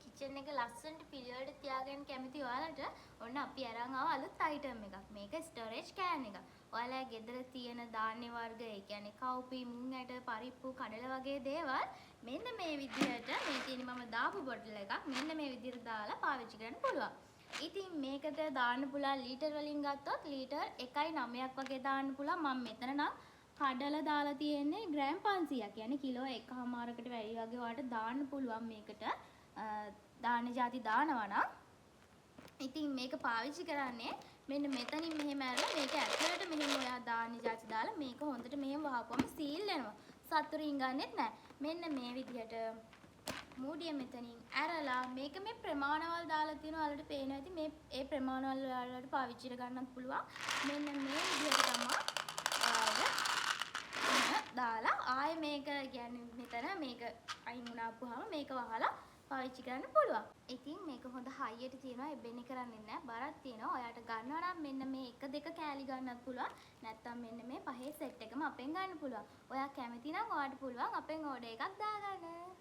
Kitchen එක ලස්සනට පිළිවෙලට තියාගන්න කැමති ඔයාලට ඔන්න අපි අරන් ආව අලුත් අයිටම් එකක්. මේක ස්ටෝරේජ් can එකක්. ඔයාලා ගෙදර තියෙන ධාන්‍ය වර්ග, ඒ කියන්නේ කව්පි, මුං ඇට, පරිප්පු, කඩල වගේ දේවල් මෙන්න මේ විදිහට, මේ තියෙන මම දාපු බොටල් එකක්, මෙන්න මේ විදිහට දාලා පාවිච්චි කරන්න පුළුවන්. ඉතින් මේකට දාන්න පුළුවන් ලීටර් වලින් ගත්තොත් ලීටර් 1.9ක් වගේ දාන්න පුළුවන්. මම මෙතන නම් කඩල දාලා තියෙන්නේ ග්‍රෑම් 500ක්. කියන්නේ කිලෝ එකහමාරකට වැඩි වගේ ඔයාලට දාන්න පුළුවන් මේකට. දාන ජාති දානවා නම්. ඉතින් මේක පාවිච්චි කරන්නේ මෙන්න මෙතනින් මෙහෙම ඇරලා මේක ඇතුළට මෙහෙම ඔයා දාන ජාති දාලා මේක හොඳට මෙහෙම වහපුවම සීල් වෙනවා. සතුරු රින්ගන්නෙත් නෑ. මෙන්න මේ විදිහට මූඩිය මෙතනින් ඇරලා මේක මේ ප්‍රමාණවල් දාලා තියෙනවා, ඔයාලට පේනවා ඇති. මේ ඒ ප්‍රමාණවල් ඔයාලට පාවිච්චිට ගන්නත් පුළුවන්. මෙන්න මේ විදිහට තමයි ඔයාලට දාලා ආයේ මේක කියන්නේ මෙතන මේක අයින් වුණාපුවාම මේක වහලා පාවිච්චි කරන්න පුළුවන්. ඉතින් මේක හොඳ හයියට තියෙනවා, එබෙන්නේ කරන්නේ නැහැ. බරක් තියෙනවා. ඔයාට ගන්නවා නම් මෙන්න මේ එක දෙක කෑලි ගන්නත් පුළුවන්. නැත්තම් මෙන්න මේ පහේ සෙට් එකම අපෙන් ගන්න පුළුවන්. ඔයා කැමති නම් ඔයාට පුළුවන් අපෙන් ඕඩර් එකක් දාගන්න.